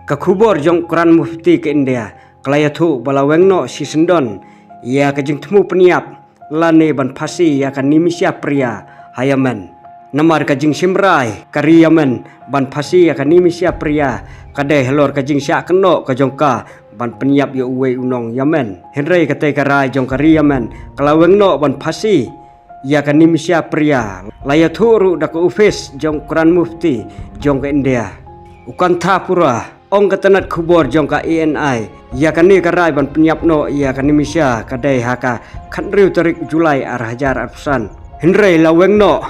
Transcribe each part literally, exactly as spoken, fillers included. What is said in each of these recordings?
Ka khubor jong u Kran Mufti ka India ka la ïathuh ba la weng noh shisyndon ïa ka jingthmu pynïap lane ban phasi ïa ka Nimishya Priya ha Yemen. Namar ka jingshim rai ka ri Yemen ban phasi ïa ka Nimishya Priya ka dei halor ka jingshah kynnoh ka jong ka ban pynïap ïa uwei u nong Yemen. Hynrei katei ka rai jong ka ri Yemen ka la weng noh ban phasi ïa ka Nimishya Priya. La ïathuh ruh da ka ophis jong u Kran Mufti jong ka India, u Kanthapura. Ong ka tnat khubor jong ka A N I, ïa kane ka rai ban pynïap noh ïa ka Nimishya ka dei ha ka khathynriew tarik Julai ar hajar arphew san. Hynrei la weng noh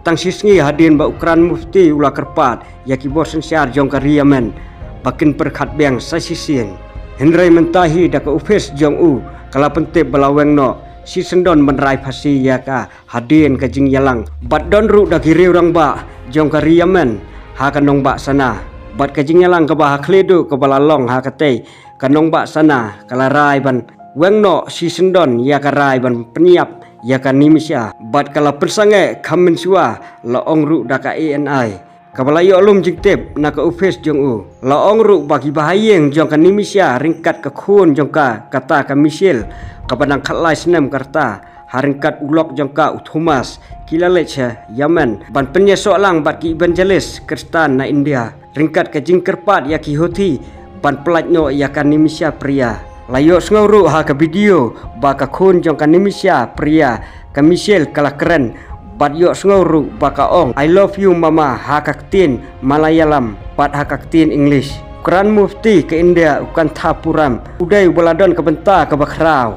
tang shisngi hadien ba u Kran Mufti u la kyrpad ïa ki bor synshar jong ka ri Yemen ba kin pyrkhat biang sa shisien. Hynrei mynta hi da ka ophis jong u ka la pyntip ba la weng noh shisyndon ban rai phasi ïa ka hadien ka jingïalang bad don ruh da ki riew rangbah jong ka ri Yemen ha ka nongbah Sana. Bad ka jingïalang kaba ha khlieh duh kaba la long ha katei ka nongbah Sana ka la rai ban weng noh shisyndon ïa ka rai ban pynïap ïa ka Nimishya bad ka la pynsangeh kham mynshuwa, la ong ruh da ka A N I kaba la ïoh lum jingtip na ka ophis jong u. La ong ruh ba kiba ha ïing jong ka Nimishya ryngkat ka khun jong ka, kata ka Michelle, kaba dang khatlai snem ka rta, ha ryngkat u lok jong ka u Thomas, ki la leit sha Yemen ban pynïasoh lang bad ki evangelist Khristan na India ryngkat ka jingkyrpad ïa ki Houthi ban pyllait noh ïa ka Nimishya Priya. La ïohsngew ruh ha ka video ba ka khun jong ka Nimishya Priya, ka Michelle, ka la kren bad ïohsngew ruh ba ka ong, "I love you mama," ha ka ktien Malayalam bad ha ka ktien English. U Kran Mufti ka India u Kanthapuram u dei uba la don ka bynta kaba khraw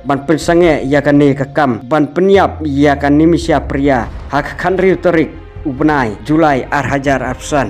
ban pynsangeh ïa kane ka kam ban pynïap ïa ka Nimishya Priya ha ka khathynriew tarik u bnai Julai ar hajar arphew san.